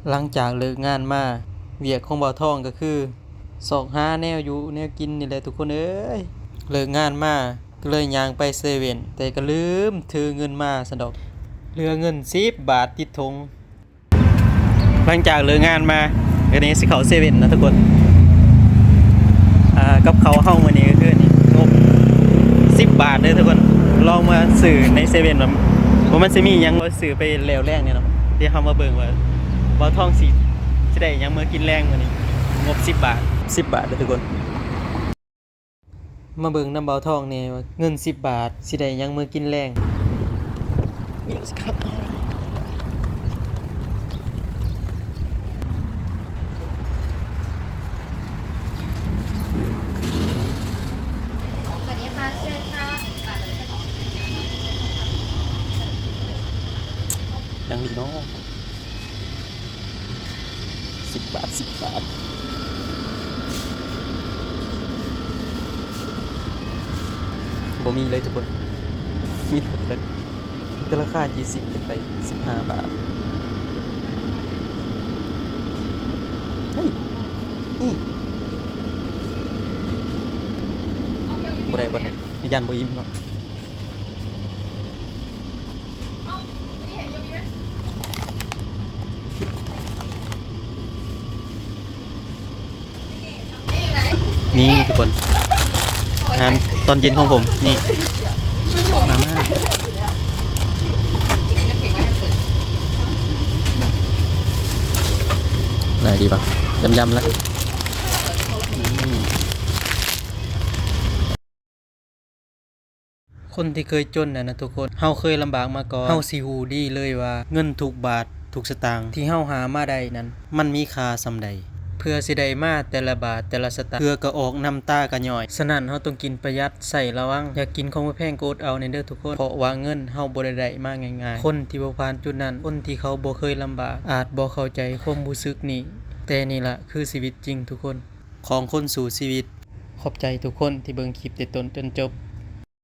ຫຼັງຈາກເລີກງານມາ, ວຽກຂອງບ່າວທອງກໍຄືຊອກຫາແນວຢູ່ແນວກິນນີ້ແຫຼະທຸກຄົນເອີຍ. ເລີກງານມາກໍເລີຍຍ່າງໄປເຊເວັ່ນ, ແຕ່ກໍລືມຖືເງິນມາຊັ້ນດອກ, ເຫຼືອເງິນສິບບາດຕິດຖົງ. ຫຼັງຈາກເລີກງານມາ ກໍນີ້ຊິເຂົ້າເຊເວັ່ນນະທຸກຄົນ. ອ່າ ກັບເຂົ້າເຮົາມື້ນີ້ກໍຄືນີ້ ງົບສິບບາດເດີທຸກຄົນ. ລອງມາຊື້ໃນເຊເວັ່ນວ່າ ວ່າມັນຊິມີຫຍັງ ຊື້ໄປແລ້ວແລງນີ້ເນາະ. ດຽວເຮົາມາເບິ່ງວ່າບ່າວທອງຊິ ຊິໄດ້ຫຍັງເມືອກິນແລງມື້ນີ້. ງົບສິບບາດ, ສິບບາດເດີທຸກຄົນ. ມາເບິ່ງນຳບ່າວທອງແດ່ວ່າເງິນສິບບາດຊິໄດ້ຫຍັງເມືອກິນແລງ. ຫຍັງອີກເນາະ? ສິບບາດ, ສິບບາດ ບໍ່ມີເລີຍທຸກຄົນ. ມີແຕ່ ມີແຕ່ລາຄາຍີ່ສິບຂຶ້ນໄປ, ສິບຫ້າບາດ. ເຮີ້ຍ ນີ້ ບໍ່ໄດ້ ບໍ່ໄດ້, ຢ້ານບໍ່ອີ່ມເນາະ. ນີ້ທຸກຄົນ ອາຫານຕອນເຢັນຂອງຜົມ ນີ້ ມາມ່າ ໄດ້ດີປະ? ຢຳໆ ລະ ອືມ. ຄົນທີ່ເຄີຍຈົນນັ້ນນະທຸກຄົນ, ເຮົາເຄີຍລຳບາກມາກ່ອນ, ເຮົາຊິຮູ້ດີເລີຍວ່າເງິນທຸກບາດທຸກສະຕາງທີ່ເຮົາຫາມາໄດ້ນັ້ນ ມັນມີຄ່າສ່ຳໃດ. ເພື່ອຊິໄດ້ມາແຕ່ລະບາດແຕ່ລະສະຕາງ, ເຫື່ອກໍອອກ ນ້ຳຕາກໍຍ້ອຍ. ສະນັ້ນ ເຮົາຕ້ອງກິນປະຢັດ, ໃຊ້ລະວັງ. ຢາກກິນຂອງແພງໆກໍອົດເອົາແດ່ເດີທຸກຄົນ, ເພາະວ່າເງິນເຮົາບໍ່ໄດ້ໄດ້ມາງ່າຍໆ. ຄົນທີ່ບໍ່ຜ່ານຈຸດນັ້ນ, ຄົນທີ່ເຂົາບໍ່ເຄີຍລຳບາກ ອາດບໍ່ເຂົ້າໃຈຄວາມຮູ້ສຶກນີ້, ແຕ່ນີ້ລະຄືຊີວິດຈິງທຸກຄົນ ຂອງຄົນສູ້ຊີວິດ. ຂອບໃຈທຸກຄົນທີ່ເບິ່ງຄລິບແຕ່ຕົ້ນຈົນຈົບ.